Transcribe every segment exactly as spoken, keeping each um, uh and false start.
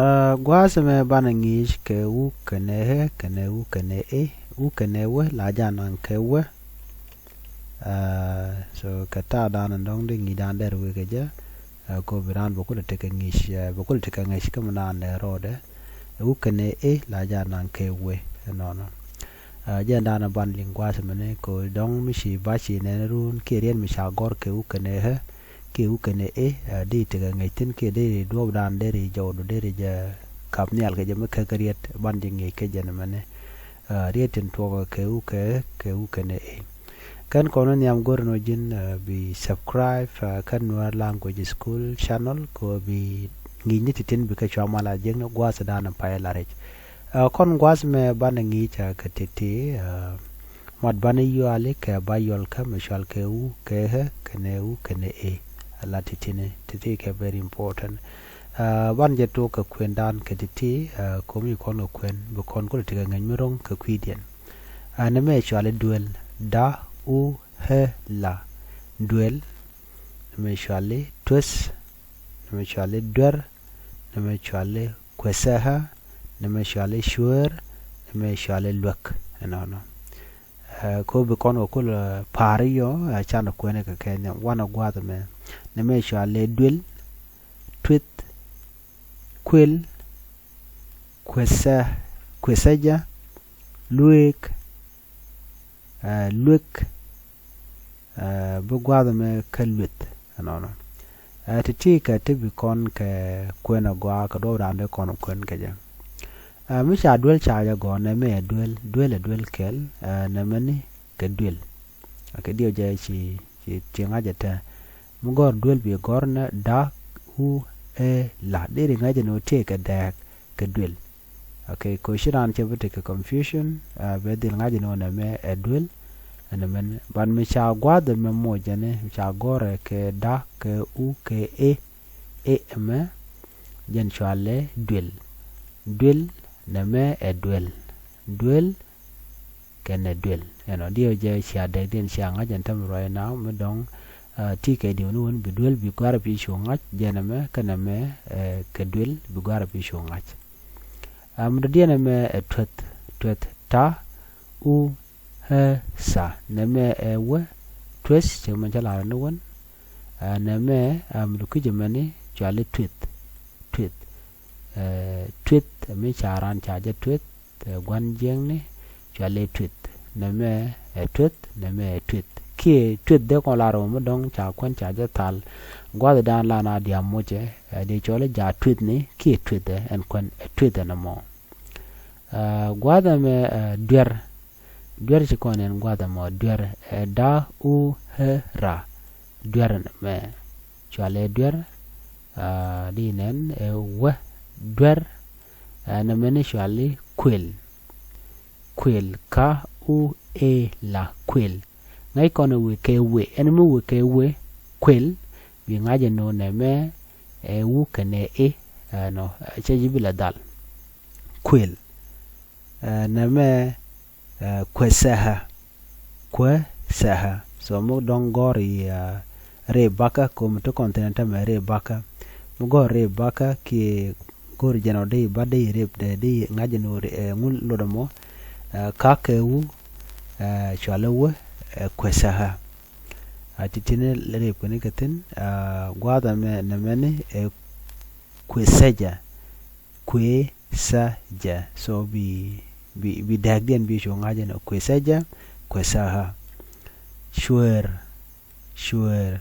Aa, gua̱a̱th ɛmɛ banɛ ŋi̱i̱c kɛ u kɛnɛ ɛ kɛnɛ u kɛnɛ e. U kɛnɛ wä la jɛ naŋ kɛ wä. Aa, so kɛ ta̱a̱ dan dɔ̱ŋ di ŋi̱i̱c dan dɛr wee kɛ jɛ. Aa, ko bi raan bɛ kulɛ tekɛ ŋi̱i̱c, aa, bɛ kulɛ tekɛ ŋi̱i̱c kä mi naan dɛ rɔɔdɛ. U kɛnɛ e la jɛ naŋ kɛ wä ɛnɔnɔ. Aa, jɛn dan ban liŋ gua̱a̱th ɛmɛni ko dɔ̱ŋ mi ci ba ci nɛn run kiɛ riet mi ca gɔ̱r kɛ u kɛnɛ ɛ kiɛ u kɛnɛ e, aa, di tekɛ ŋi̱i̱c thi̱n kiɛ di duɔ̱ɔ̱p dan deri jɔwdu deri jɛ kap nhial kɛ jɛ mi kɛ kɛ riet ban jɛ ŋi̱i̱c kɛ jɛn ɛmɛni. Aa, riet tin tuɔɔk kɛ u kɛ ɛ kɛ u kɛnɛ e. Kɛn kɔn ni nhiam go̱r ni wä ji̱n, aa, bi subscribe, aa, kä Nuer Language School channel kɛ wä bi ŋi̱i̱c ni ti̱ti̱n bi kɛ cua mal a jiäkni gua̱a̱th dan pay la rɛc. Aa, kɔn gua̱a̱th mɛ banɛ ŋi̱i̱c, aa, kɛ ti̱ti̱, aa, mat banɛ yuali kɛ ba yɔl kä mɛ cual kɛ u kɛ ɛ kɛnɛ u kɛnɛ e. Ala ti̱ti̱ni ti̱ti̱ kɛ very important. Aa, ban jɛ tok kɛ kuɛn dan kɛ ti̱ti̱, aa, komi kɔn kɛ kuɛn bi kɔn kulɛ tekɛ ŋäc mi ro̱ŋ kɛ kui̱diɛn. Aa, nɛmɛ cuali duel, da u ɛ la. Duel. Nɛmɛ cuali tueth. Nɛmɛ cuali duer. Nɛmɛ cuali kuethɛ ɛ. Nɛmɛ cuali cueer. Nɛmɛ cuali luek. Ɛnɔnɔ. Aa, ko bi kɔn kɛ kulɛ pa̱a̱ri yɔ, aa, canɛ kuɛn kɛ kɛ nhiam wanɛ gua̱a̱th ɛmɛ. Nɛmɛ cuali duel, tueth, kuel, kuethɛ, kuethɛ jɛ, luek, aa, luek, aa, bi gua̱a̱th ɛmɛ kä lueth ɛnɔnɔ. Aa, ti̱ti̱ kɛ ti bi kɔn kɛ kuɛn agɔaa kɛ duɔ̱ɔ̱p dan dee kɔn kuɛn kɛ jɛ. Aa, mi ca duel ca jɛ gɔ̱r nɛmɛ ɛ duel, duel ɛ duel kɛl, aa, nɛmɛni kɛ duel. Aa, kɛ diɛw jɛ ci, ci, ci ŋa̱c ɛ tɛ. Mi gɔ̱r duel bi gɔ̱r nɛ da u ɛ la. Deri ŋa̱c ɛ ni wä tëë kɛ dɛɛk kɛ duel. Okay, ko ci raan cɛ bi tekɛ confusion, aa, bɛ dhil ŋa̱c ni wä nɛmɛ ɛ duel. Ɛn mɛn ban mi ca gua̱a̱th ɛmɛ moc jɛn mi ca gɔ̱rɛ kɛ da kɛ u kɛ e. E ɛmɛ jɛn cualɛ duel. Duel nɛmɛ ɛ duel. Duel kɛnɛ duel. Ɛnɔ diɛw jɛ cia dɛk diɛn cia ŋa̱c ɛn tämɛ right now mi dɔ̱ŋ, aa, ti kɛ diw ni wän bi duel bi gua̱rɛ pi cu ŋa̱c jɛn ɛmɛ kɛnɛ mɛ, ɛ, kɛ duel bi gua̱rɛ pi cu ŋa̱c. Aa, mi dɔ̱diɛn ɛmɛ ɛ tueth, tueth ta u ɛ tha. Nɛmɛ ɛ wä tueth cɛ mɛ cä lar ni wän. Aa, nɛmɛ, aa, mi dɔ̱ kui̱c ɛmɛni cuali tueth, tueth. Ɛ, tueth mi ca raan ca jɛ tueth, ɛ, gua̱n jiäkni cuali tueth. Nɛmɛ ɛ tueth, nɛmɛ ɛ tueth. Kiɛ tueth dee kɔn lar ɣöö mi dɔ̱ŋ ca kuän ca jɛ thal. Gua̱th dan lan a dia̱a̱ mucɛ, ɛ, dee cɔl i̱ ja tuethni kiɛ tuethɛ ɛn kuän ɛ tuethɛ nɔmɔ. Aa, gua̱th ɛmɛ, aa, duer. Duer ci kɔn ɛn gua̱th ɛmɔ duer, ɛ, da u ɛ ra. Duer ɛn ɛmɛ cuali duer. Aa, di nɛn ɛ wä duer. Aa, nɛmɛni cuali kuël. Kuël ka u e la kuël. Ŋäc kɔn ɛ wee kɛ wee, ɛn mi wee kɛ wee kuël. Bi ŋa̱c ɛn nɔ nɛmɛ ɛ wu kɛnɛ e. Ɛnɔ cɛ ji̱ bi la dhal. Kuël. Aa, nɛmɛ, aa, kuɛ sɛhä. Kuɛ sɛhä. So mi dɔ̱ŋ gɔ̱r i̱, aa, rip bakä komi ti kɔn thi̱n ɛn tämɛ rip bakä. Mi gɔ̱r rip bakä kiɛ go̱r jɛn ɔ di ba di rip dee di ŋa̱c ɛn ɣöö ri, ɛ, ŋu lotdɛ mɔ, ɛ, ka̱kɛ wu, ɛ, cualɛ wä, ɛ, kuɛ sɛhä. A ti̱ti̱ni rip kɛn kɛ thi̱n, ɛ, gua̱a̱th ɛmɛ nɛmɛni, ɛ, kuɛ sɛjɛ. Kuɛ sɛjɛ. So bi, bi, bi dääkdiɛn bi cu ŋa̱c ɛn ɔ kuɛ sɛjɛ, kuɛ sɛhä. Cueer, cueer.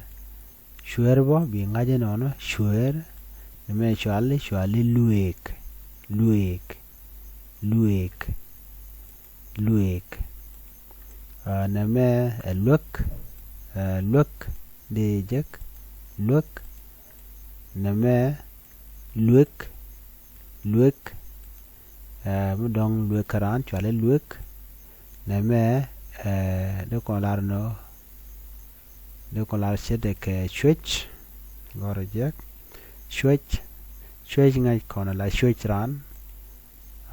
Cueer bä bi ŋa̱c inɔnɔ cueer. Nɛmɛ cuali, cuali luëëk, luëëk, luëëk, luëëk. Aa, nɛmɛ ɛ luäk, ɛ luäk, di jek, luäk. Nɛmɛ luëk, luëk. Ɛ mi dɔ̱ŋ luëk kä raan cuali luëk. Nɛmɛ, ɛ, di kɔn lar nɔ, di kɔn lar ce̱tkɛ cuec. Gɔr jek. Cuec, cuec ŋäc kɔn la cuec raan.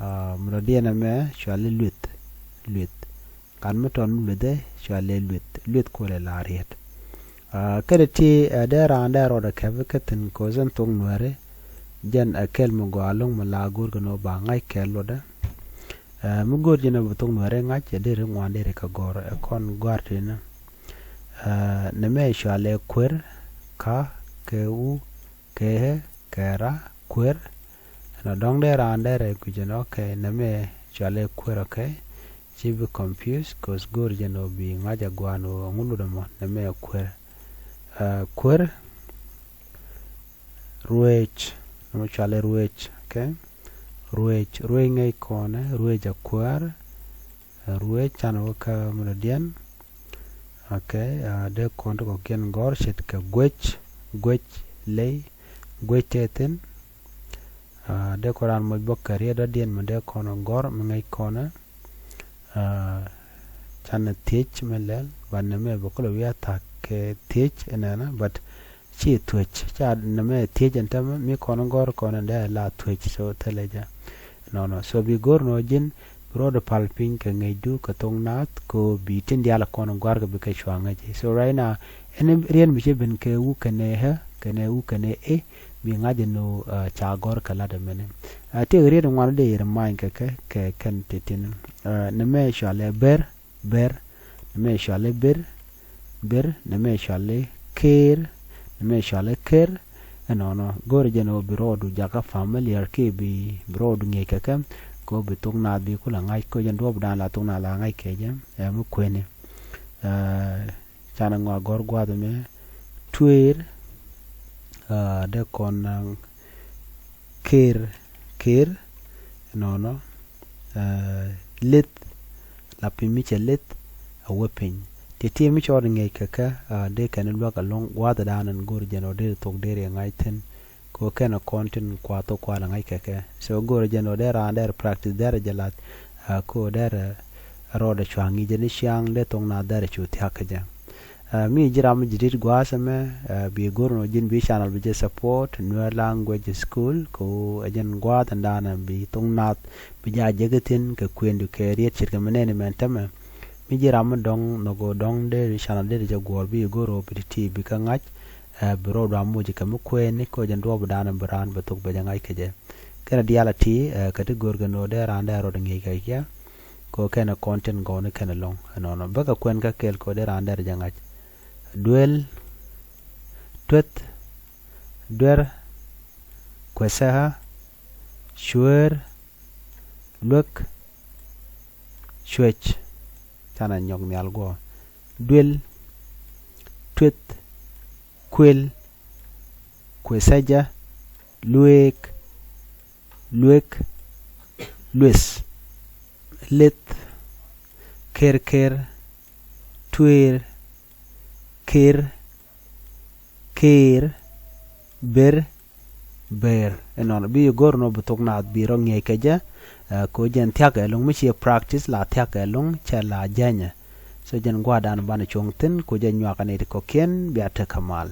Aa, mi dɔ̱diɛn ɛmɛ cuali lueth, lueth. Kan mi tɔn mi lueth ɛ cuali lueth, lueth kuɔlɛ la riet. Aa, kɛnɛ ti, ɛ, dee raan dee rɔɔdɛ kɛp kä thi̱n ko̱ thi̱n thok nuääri. Jɛn ɛ kɛl mi gɔaa ɛlɔ̱ŋ mi la go̱o̱r kɛ ni ɣöö ba ŋa̱c kɛ luɔtdä. Ɛ, mi go̱o̱r jɛn ɛ bi thok Nuɛɛri ŋa̱c ɛ deri ŋuan deri kɛ gɔ̱r ɛ kɔn gɔ̱a̱r ti̱n. Ɛ, nɛmɛ cɔalɛ kuer, ka, kɛ u, kɛ ɛ, kɛ ra, kuer. Ɛnɔ dɔ̱ŋ dee raan dee rɛy guic ɛnɔ, okay, nɛmɛ cɔalɛ kuer, okay. Ci bi confuse, 'cause go̱o̱r jɛn ɔ bi ŋa̱c a gua̱a̱n ɔ ŋu luɔtdä mɔ, nɛmɛ kuer. Ɛ, kuer, ruëëc, nɛmɛ cɔalɛ ruëëc, okay. Ruëëc, ruëëc ŋäc kɔnɛ, ruëëc a kuäär, ɛ, ruëëc canɛ wä kä mɛnɛ diɛn. Okay, ɛ, dee kɔn ti kɔ̱kiɛn gɔ̱r ce̱tkɛ guec, guec ley, guec tɛ thi̱n. Ɛ, dee kɔn raan moc bä kɛ riet dɔ̱diɛn mi dee kɔn gɔ̱r mi ŋäc kɔnɛ. Ɛ, canɛ thiec mi lɛl, but nɛmɛ bɛ kulɛ wi̱i̱ a tha̱a̱k kɛ thiec ɛnɛnɛ, but ci thuec, ca nɛmɛ thiec ɛn tämɛ, mi kɔn gɔ̱r kɔn ɛn dee la thuec, so thilɛ jɛ. Nɔnɔ. So bi go̱r nɔ ji̱n, bi rɔɔdɛ pal piny kɛ ŋäcdu kɛ thok naath, kɛ ɣöö bi tin diaal kɔn gɔ̱a̱rkɛ bikɛ cua ŋäc. So right now, ɛn riet mi ci ben kɛ u kɛnɛ ɛ, kɛnɛ u kɛnɛ ɛ, bi ŋa̱c ɛn ɣöö, ɛ, ca gɔ̱r kɛ la̱t ɛmɛnɛ. Ɛ, tëëkɛ riet ŋuan dee remind kɛ kɛ, kɛ kɛn ti̱ti̱ni. Ɛ, nɛmɛ cɔalɛ ber, ber, nɛmɛ cɔalɛ ber, ber, nɛmɛ cɔalɛ ker, nɛmɛ cɔalɛ ker. Ɛnɔnɔ, go̱o̱rɛ jɛn ɣöö bi rɔɔdu jakä familiar kiɛ bi, bi rɔɔdu ŋi̱eec kɛ kɛ, kɛ ɣöö bi thok naath bi kulɛ ŋa̱c, kɛ ɣöö jɛn duɔ̱ɔ̱pdan la thok naath la ŋa̱c kɛ jɛ, ɛ, mi kuëni. Ɛ, canɛ ŋɔak gɔ̱r gua̱a̱th ɛmɛ, tuëër, ɛ, dee kɔn, ɛ, ker, ker, nɔnɔ, ɛ, lith, la piny mi cɛ lith, a wä piny. Ti̱ti̱ mi cɔɔd ŋi̱eec kɛ kɛ, ɛ, dee kɛn luäk ɛlɔ̱ŋ gua̱a̱thdan ɛn go̱o̱r jɛn ɔ dee thok dee riɛ ŋa̱c thi̱n. Kɛ ɣöö kɛnɛ kɔn tin kua thok kua la ŋa̱c kɛ kɛ. So go̱o̱r jɛn ɔ dee raan dee practice dee rɛ jɛ lath, ɛ, kɛ ɣöö dee rɛ rɔɔdɛ cua ŋi̱i̱c jɛ ni ciaŋ dee thok naath dee rɛ cu thia̱k kä jɛ. Ɛ, mi ji̱ ram mi ji̱ di̱t gua̱a̱th ɛmɛ, ɛ, bi go̱r nɔ ji̱n bi channel bi jɛ support, Nuer Language School, kɛ ɣöö ɛ jɛn gua̱a̱th ɛn da̱a̱n ɛ bi thok naath, bi jɛ a jek thi̱n kɛ kuëndu kɛ riet ce̱tkɛ mi nɛɛni mɛn tämɛ. Mi ji̱ ram mi dɔ̱ŋ nhɔk ɣöö dɔ̱ŋ dee channel dee jɛ guɔ̱ɔ̱r bi go̱r ɣöö bi ti̱ti̱ bi kä ŋa̱c, ɛ, bi rɔɔdu a moc kɛ mi kuëëni, kɛ ɣöö jɛn duɔ̱ɔ̱pdan bi raan bi thok bɛ jɛ ŋa̱c kɛ jɛ. Kɛnɛ diaal a ti, ɛ, kä ti go̱o̱r kɛ nɔ dee raan dee rɔɔdɛ ŋi̱eec kɛ kiɛ. Kɛ ɣöö kɛnɛ kɔn tin gɔw ni kɛn ɛlɔ̱ŋ ɛnɔnɔ. Bäkɛ kuɛn kä kɛl kɛ ɣöö dee raan dee rɛ jɛ ŋa̱c. Duel, tueth, duer, kuecä, cuëër, luek, cuec. Canɛ nyɔk nhial guɔ. Duel, tueth, kuël, kuecä, luëëk, luek, lueth, lith, ker, ker, tuëër, ker, ker, ber, ber. Ɛnɔnɔ bi go̱r nɔ bi thok naath bi rɔ ŋi̱eec kɛ jɛ, ɛ, kɛ ɣöö jɛn thia̱kɛ ɛlɔ̱ŋ mi ciɛ practice la thia̱kɛ ɛlɔ̱ŋ cɛ la jɛnyɛ. So jɛn gua̱a̱thdan banɛ cuɔ̱ŋ thi̱n kɛ ɣöö jɛ nyuakä nɛy ti kɔ̱kiɛn bia tekɛ mal.